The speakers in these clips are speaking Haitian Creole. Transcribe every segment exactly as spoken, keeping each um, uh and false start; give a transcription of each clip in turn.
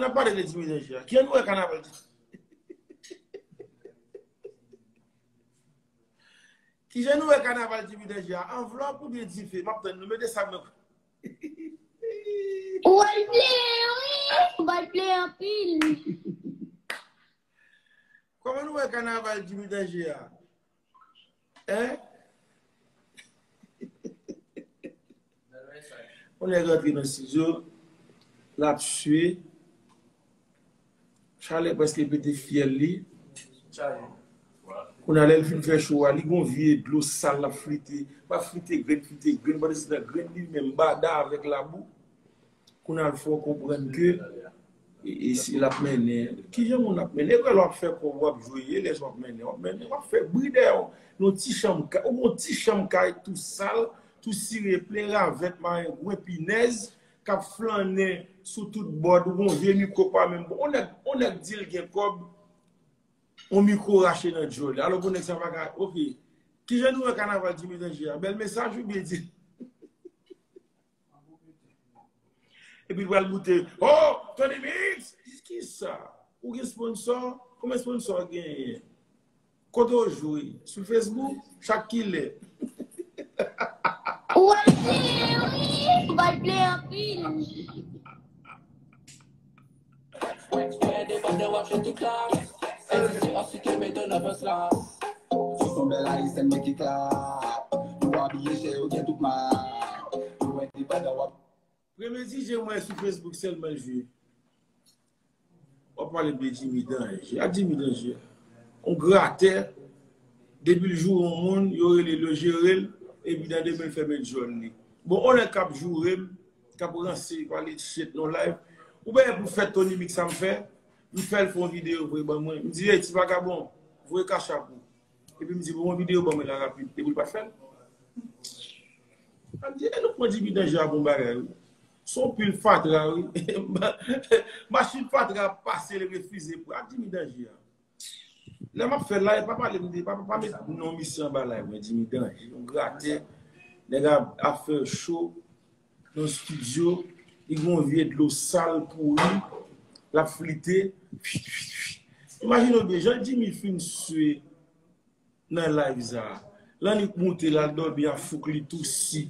N ap pale de Jimmy Danger. Kijan nou wè kanaval Jimmy? Kijan nou wè kanaval Jimmy Danger a? Anvlòp oubyen dife? M ap tann nou. Mete sa mwen. Ou al pleye, wi. Ou al pleye anpil. Kòman nou wè kanaval Jimmy Danger a? Hein? Yon nèg rantre nan estidyo, l ap swe. Chalè prèske pete fyèl li. Kounye a lè l fin fè cho a, li gon vye dlo sal l ap flite. L ap flite grenn, flite grenn, pandan se tan grenn li menm bada avèk labou. Kounye a l fè w konprann ke e, e si l ap mennen, kijan moun ap mennen? E lè w ap fè kòb, w ap jwe, e lè w ap mennen, w ap mennen, w ap fè bri dèyè w. Nan ti chanm kay, ou gon ti chanm kay tou sal, tou sire, plen ravèt, marengwen, pinèz, k ap flannen sou tout bòd, ou gon vye mikwo pa menm bon. On nèg, on nèg di l gen kòb, on mikwo rache nan djòl li. Alò, bon nèg sa pa ka, oke. Kijan nou wè kanaval Jimmy Danger a? Bèl mesaj oubyen di? Epi l pral moute. Oh, Tony Mix! Kisa? Ou gen sponsò? Konbyen sponsò w genyen? Kote w jwe? Sou Facebook? Chak kilè? Ou al pleye, wi. Ou al pleye anpil. Sou son bèl ayisyèn men ki klap. Yo abiye chè, yo gen tout mak. Yo endepandan, w ap Premye D J mwen sou Facebook sèlman l jwe. W ap pale m de Jimmy Danger. A Jimmy Danger. On gratè. Depi l joure yon moun, yo rele l, yo jere l, epi nan demen l fèmen djòl li. Bon, on nèg k ap joure m, k ap ranse, pale shit nan live. Ou peye pou fèt Tony Mix sa m fè? M fè l fè yon videyo voye ban mwen. M di, "Ey, ti vagabon, voye cash app ou." Epi m di, "Bon, yon videyo ban mwen la rapid." Epi l pa t fè l. M di, "E nou pran Jimmy Danger a pou yon bagay, wi. Se yon pil fatra, wi." Machin fatra ap pase, l refize pou. A Jimmy Danger a. Lè m ap fè live, pa pale m de, pa, pa met non misye anba live mwen, Jimmy Danger, yon gratè. Nèg ap, ap fè cho nan estidyo, li gon vye dlo sal pouri, l ap flite. Imajine w byen, jan Jimmy fin swe nan live sa. Lannik moute, l al dòmi a fouk li tousi,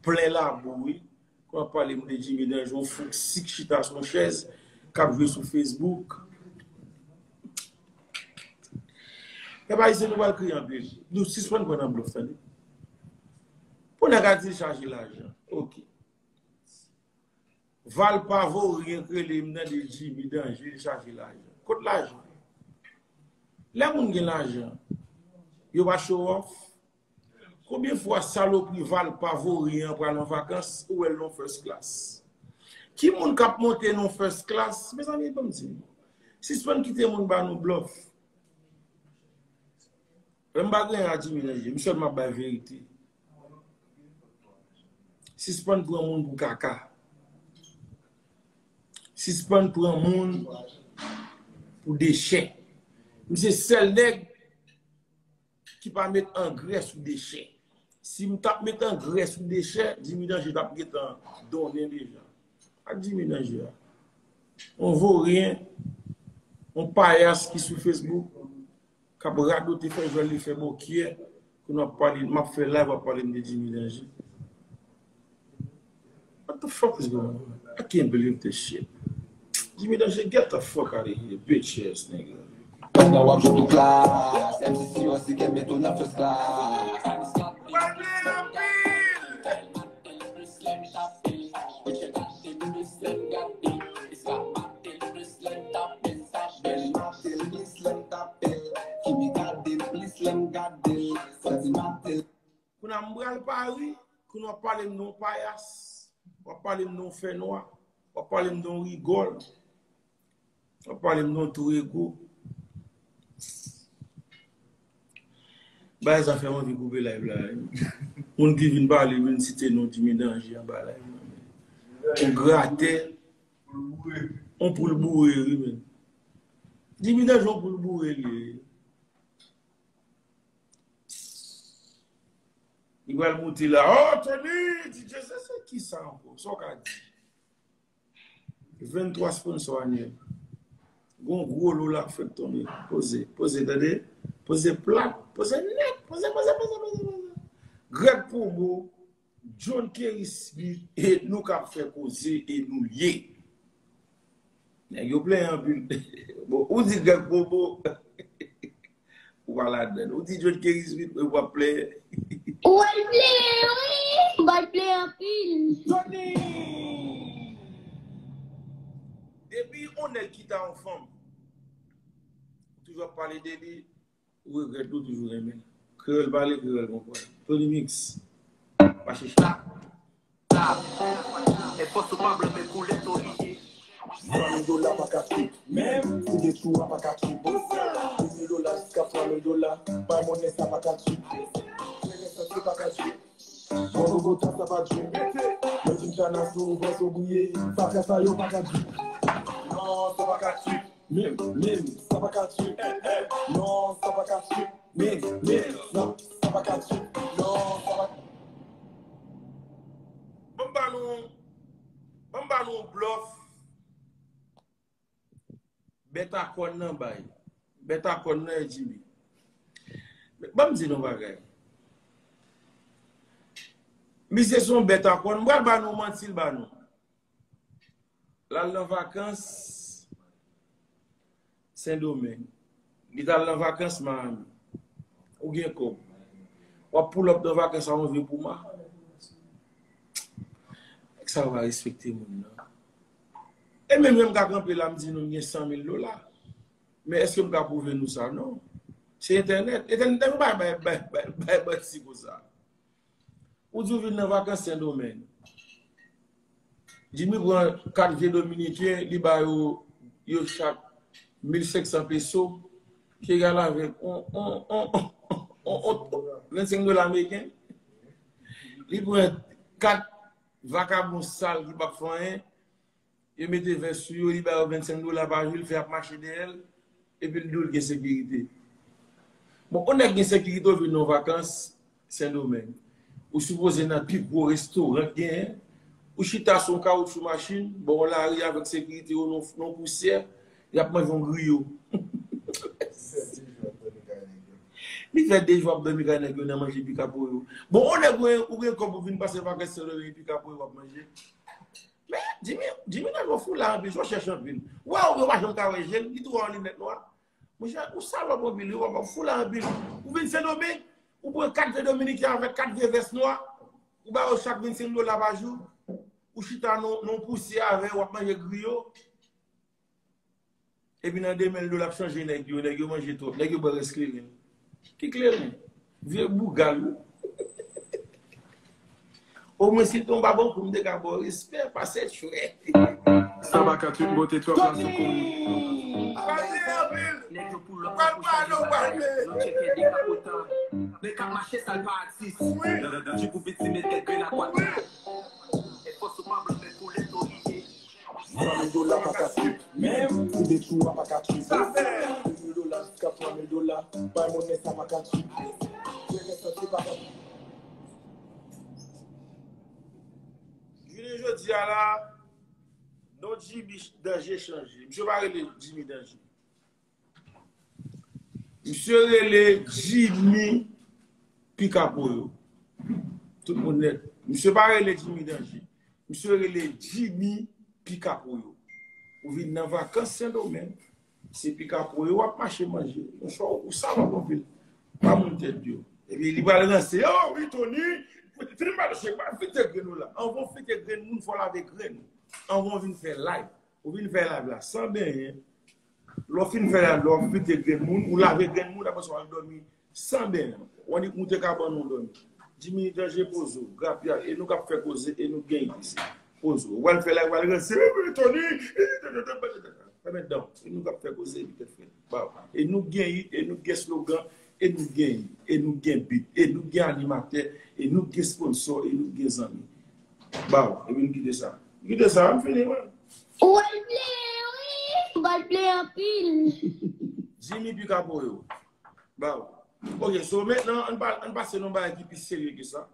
plen labou, wi. Kòman w ap pale m de Jimmy Danger, yon fouk sik chita sou yon chèz, k ap jwe sou Facebook. Pèp ayisyen, nou pral kriye anpil. Nou sispann pran nan blòf, tande. Pou nèg a di l chaje lajan. Oke. Valpa Voryen k rele m, tande, Jimmy Danger, li chaje lajan. Kot lajan? Lè moun gen lajan, yo pa show off. Konbyen fwa salopri Valpa Voryen an pral an vakans, ou wè l nan first class? Ki moun k ap monte nan first class? Mezanmi, ban m di nou. Sispann kite moun ba nou blòf. Lè m pa gen a Jimmy nan je, m sèlman ap bay verite. Sispann pran moun pou kaka. Sispann pran moun pou dechè. M se sèl nèg ki pa met angrè sou dechè. Si m t ap met angrè sou dechè, Jimmy Danger t ap gentan donnen deja. Ak Jimmy Danger a. On voryen, on payas ki sou Facebook, k ap radote, fè jwèl li, fè bokyè, pou n ap pale, m ap fè live, w ap pale m de Jimmy Danger. What the fuck is going on? I can't believe this shit. Jimmy Danger, get the fuck out of here, bitch ass nigga. Pandan w ap jwe pou klas, M C C O C kenbe tou nan first class. Kounye a m pral Pari, kounye w ap pale m de yon payas, w ap pale m de yon fènwa, w ap pale m de yon rigòl, w ap pale m de yon tourego. Bagay sa fè m anvi koupe live la. Moun ki vin pale, vin site non Jimmy Danger anba live la. On gratè, on poul boure, wi, men. Jimmy Danger, on poul boure, li ye. Li pral moute la. Oh, Tony, D J, se, se ki sa ankò? Sa w ka di? Venntwa sponsò anyèl. Gon gwo lo la k fèk tonbe. Poze, poze, tande. Poze plat, poze nèt, poze, poze, poze, poze, poze. Greg Promo, John Kerry Smith, e nou k ap fè koze, e nou l ye. Nèg yo plenyen anpil. Bon, ou di Greg Promo. Ou pa ladann. Ou di John Kerry Smith, men w ap plenyen. Ou al plenyen, wi. Ou al plenyen anpil. Johnny! Depi yon nèg kite yon fanm, ou toujou ap pale de li, ou regrèt li, ou toujou renmen l. Kreyòl pale, kreyòl konprann. Tony Mix, pa chèche. Sa, e fòs ou pa blanmen koulè to li ye. San mil dola pa ka trip. Menm si de sou a pa ka trip. De mil dola jiska twa mil dola. Bay monnen sa pa ka trip. Fè lè santi pa ka trip. Bon, bon, bon, sa, sa pa trip. Mete. Yo di m sa nan sou, vwè sou briye. Sa fè sa yo pa ka trip. Non, sa pa ka trip. Menm, menm, sa pa ka trip. Non, sa pa ka trip. Menm, menm, non, sa pa ka trip. Non, sa pa. Ban m ba nou, ban m ba nou blòf. Bèt a kòn nan bay. Bèt a kòn nan e Jimmy. Ban m di nou bagay. Misye se yon bèt a kòn. M pral ba nou manti l ba nou. L al nan vakans Sendomeng. Li t al nan vakans Miami. Ou gen kòb. W ap pull up nan vakans a yon vye Puma. Nèg sa yo pa respekte moun nan. E menm jan m ka kanpe la, m di nou m gen san mil dola. Men èske m ka pwouve nou sa? Non. Se entènèt. Entènèt, nèg yo pa bay, bay, bay, bay manti konsa. Ou di w vin nan vakans Sendomeng. Jimmy pran kat vye dominiken, li ba yo, yo chak mil senk san peso, ki egal avèk on, on, on, on, on, vennsenk dola ameriken. Li pran kat vakabon sal ki p ap fè anyen, yo mete vès sou yo, li ba yo vennsenk dola pa jou, li fè ap mache dèyè l, epi l di w l gen sekirite. Bon, yon nèg gen sekirite, w vin nan vakans Sendomeng. Ou sipoze nan pi gwo restoran k genyen. Ou chita sou yon kawoutchou machin, bò yon lari avèk sekirite yo nan, nan pousyè, y ap manje yon griyo. Li fè de jou ap dòmi kay nèg yo nan manje pikapoyo. Bon, yon nèg ou gen, ou gen kòb ou vin pase vakans Sendomeng, pikapoyo w ap manje. Men, Jimmy, Jimmy nèg yo fou la anpil, son chèch anpil. Ou wè, ou pa janm ka wè je l, li tou wè yon linèt nwa. Monchè, ou salòp anpil, wi, ou fou la anpil. Ou vin Sendomeng, ou pran kat vye dominiken avèk kat vye vès nwa, ou ba yo chak vennsenk dola pa jou, ou chita nan, nan pousyè avè yo, w ap manje griyo. Epi nan demen l do l ap chanje nèg yo, nèg yo manje twòp, nèg yo bwè rès kleren. Ki kleren? Vye bougal, wi. Omwen si l te yon babankou, m te ka ba w respè, pase chwè. Sa pa ka tout bote twòp la sou kou. Pase anpil. Nèg yo pull up nan kouch a Jimmy, yo tcheke dekapotan. Men k ap mache sa l pa atis. Jip ou vit si met kèk grenn a kwat. E fòs ou pa blanmen koulè to li ye. San mil dola pa ka trip. Menm si de sou a pa ka trip. De mil dola jiska twa mil dola. Bay monnen sa pa ka trip. Fè lè santi pa ka. Jounen jodi a la, non Jimmy Danje chanje. Misye pa rele Jimmy Danje. Misye rele Jimmy Pikapoyo. Tout moun nèt. Misye pa rele Jimmy Danje. Misye rele Jimmy Pikapoyo. Ou vin nan vakans Sendomeng, se pikapoyo w ap mache manje. Monchè, ou salòp anpil. Pa moun tèt di w. Epi li pral ranse. Oh, wi, Tony! Fini pale chèk, pa fite grenn ou la. Anvan w fite grenn moun, fò w lave grenn ou. Anvan w vin fè live. Ou vin fè live la san benyen. Lè w fin fè live la, w ap fite grenn moun, ou lave grenn moun, apre sa w al dòmi san benyen. W annik moute kabann ou dòmi. Jimmy Danje poze w, grapyay, e nou k ap fè koze, e nou gen ide. Poze w. Ou pral fè live, ou pral ranse, wi, wi, Tony. Fèmen dan w. E nou k ap fè koze, epi tèt frèt. Ba w. E nou gen it, e nou gen slogan, e nou gen it, e nou gen beat, e nou gen animatè, e nou gen sponsò, e nou gen zanmi. Ba w. Epi nou kite sa. Kite sa, m fini, mwen. Ou al plenyen, wi. Ou al plenyen anpil. Jimmy Pikapoyo. Ba w. Ok, so mentnan, ann pa-, ann pase nan bagay ki pi serye ke sa.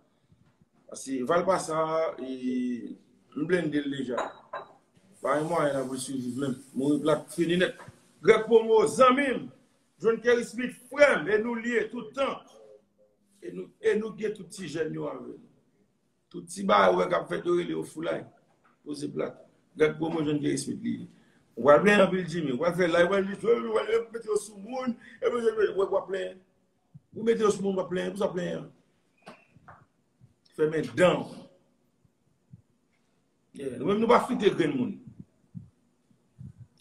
Paske Valpa sa, e, m blende l deja. Pa gen mwayen la pou l siviv menm. Mouri plat, fini nèt. Greg Promo, zanmi m. John Kerry Smith, frè m. E nou l ye tout tan. E nou, e nou gen tout ti jèn yo avè nou. Tout ti bagay ou wè k ap fèt yo rele yo foulay. Poze plat. Greg Promo, John Kerry Smith li ye. Ou pral plenyen anpil Jimmy. Ou pral fè live, ou pral di, ou pral mete yo sou moun. Epi ou ap plenyen. Ou mete yo sou moun, w ap plenyen. Pou sa w plenyen an? Fèmen dan w. Yeah, nou menm nou pa frite grenn moun.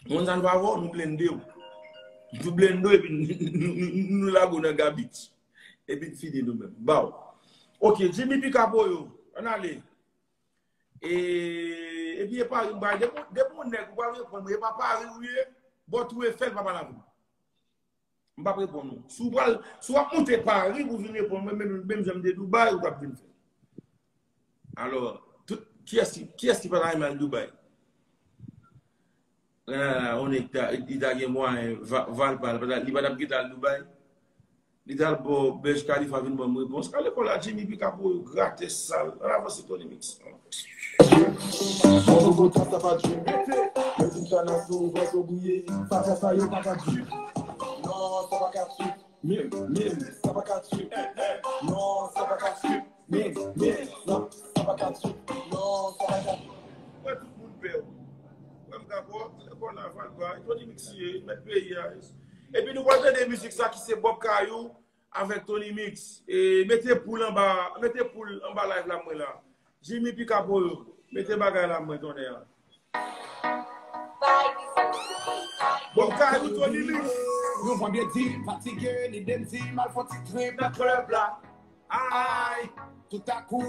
Moun sa nou pa vò, nou blende w. Nou blende w epi nou, nou, nou, nou lage w nan gabit. Epi n fini nou menm. Baw. Ok, Jimmy Picapoyo. Ann ale. E, epi e pari m bay. Depi, depi yon nèg ou pa reponn mwen, e pa pari ou ye, bò tou e fè l pa pale avè m. M p ap reponn ou. Si w pral, si w ap monte Pari pou vin reponn mwen, menm, menm jan m te Dubai, ou p ap vin fè. Alò, tout, kiyès ki, kiyès ki pa ta renmen al Dubai? Ah, on nèg ta, li ta gen mwayen, va, Val pa, li pa ta, li pa t ap kite al Dubai. Li t al bò Burj Khalifa vin ban m repons. Ka lekòl la, Jimmy Picapoyo, gratè sal. Ann avanse, Tony Mix. Mwen kontan sa pa di. Yo di m sa nan sou vè so bouye. Sa fè sa yo pa ka di. Non, sa pa ka di. Mim, mim, sa pa ka di. Non, sa pa ka di. Mim, mim, sa, sa pa ka di. Non, sa pa ka di. Wè tout moun pè w. Wè m dakò. Lè kò la Valpa, Tony Mix ye, mèt peyi a. Epi nou pral tande mizik sa ki se Bob Kayou avèk Tony Mix. E mete poul anba, mete poul anba live la mwen la. Jimmy Picapoyo, mete bagay la mwen tonnè a. Bob Kayou, Tony Mix. Yon van byen di, fatige, li de m di, m al fon ti trip nan klèb la. Ay, toutakou.